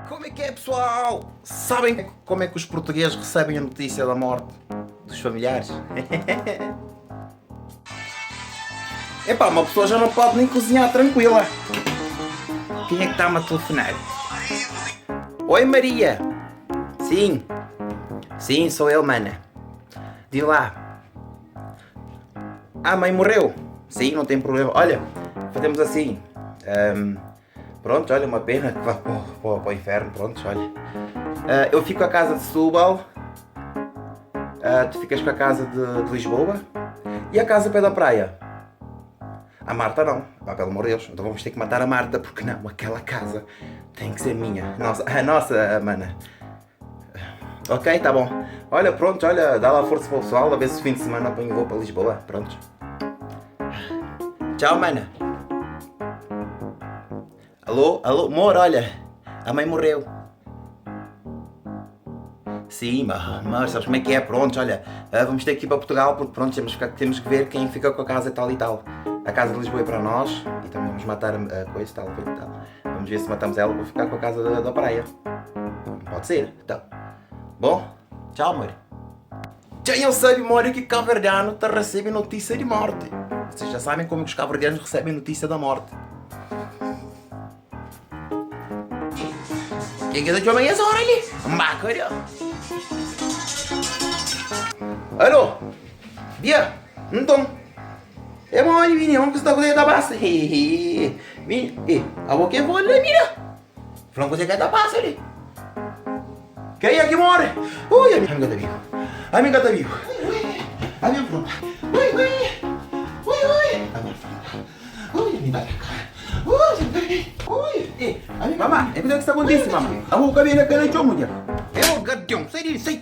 Como é que é, pessoal? Sabem como é que os portugueses recebem a notícia da morte dos familiares? Epá, uma pessoa já não pode nem cozinhar tranquila. Quem é que está-me a telefonar? Oi Maria! Sim, sim, sou eu, mana. Diz lá. A mãe morreu? Sim, não tem problema. Olha, fazemos assim. Ahm, pronto, olha, uma pena que vá para o, para o- para o inferno. Pronto, olha. Ah, eu fico à casa de Setúbal, ah, tu ficas com a casa de Lisboa e a casa pé da praia. A Marta não. Ah, pelo amor de Deus. Então vamos ter que matar a Marta, porque não, aquela casa tem que ser minha. Nossa, a nossa, mana. Ok, tá bom. Olha, pronto, olha, dá lá força para o pessoal, a ver se o fim de semana apanho voo para Lisboa. Pronto. Tchau, mana. Alô, alô, amor, olha, a mãe morreu. Sim, mas sabes como é que é? Pronto, olha, ah, vamos ter que ir para Portugal porque pronto, temos que, temos que ver quem fica com a casa e tal e tal. A casa de Lisboa é para nós e também vamos matar a coisa e tal, e tal. Vamos ver se matamos ela para ficar com a casa da, da praia. Pode ser, então. Bom, tchau, amor. Já eu sei, amor, que cabo-verdiano te recebe notícia de morte. Vocês já sabem como é que os cabo-verdianos recebem notícia da morte. Quem que tá chamando essa hora ali? Mbacalhau. Alô? Bia? Então? É bom, vini, vamos que está com da base. Vini, eh, a boca é boa, mira. Falando que você quer da base ali. Quem é que morre? Ui, a amiga tá vivo. A amiga tá vivo. A minha pronta. Ui, ui. Ui, ui. A minha pronta. Ui, a minha barraca. Ui, ui. Eh, Mama, é que está acontecendo, mama? A boca vem na cara de mulher. É o guardião, sai, sai.